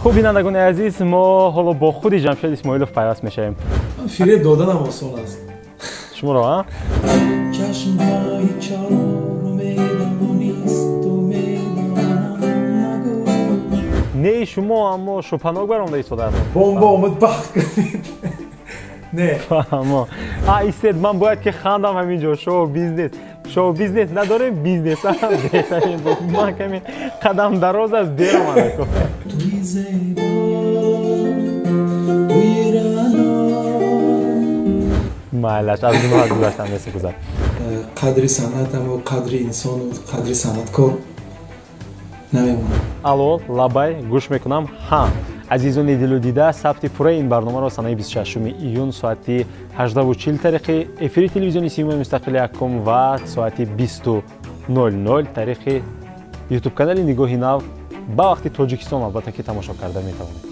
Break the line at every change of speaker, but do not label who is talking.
Хуб, бинандагони азиз, мо ҳоло бо худи Ҷамшед Исмоилов пайваст мешавем.
Фиреб доданам осон аст.
Шуморо, а?
Чашмҳои чор умедам нест, умедам нагӯ.
Не, шумо, аммо шубҳанок баромада истодааст.
Бомба омад, бахт кунед. Не.
Фаҳмо. А, истед, ман бояд ки хандам ҳамин ҷо. Шоу бизнес. Шоу бизнес надорем, бизнес. Беҳтарин буд. Ман каме қадам дароз аст, дер омада.
Туи зебо, туи раъно.
Майлаш, аз гуноҳат гузаштам, месупӯзад.
Қадри санъатаму қадри инсону қадри санъаткор намемонад.
Алло, лабай, гӯш мекунам. Ҳа, азизони дилу дида, сабти пурраи ин барномаро санаи 26 июн соати 18:40 тариқи эфири телевизиони Симои Мустақили Якум ва соати 20:00 тариқи ютуб канали Нигоҳи Нав ба вақти Тоҷикистон, албатта, ки тамошо карда метавонед.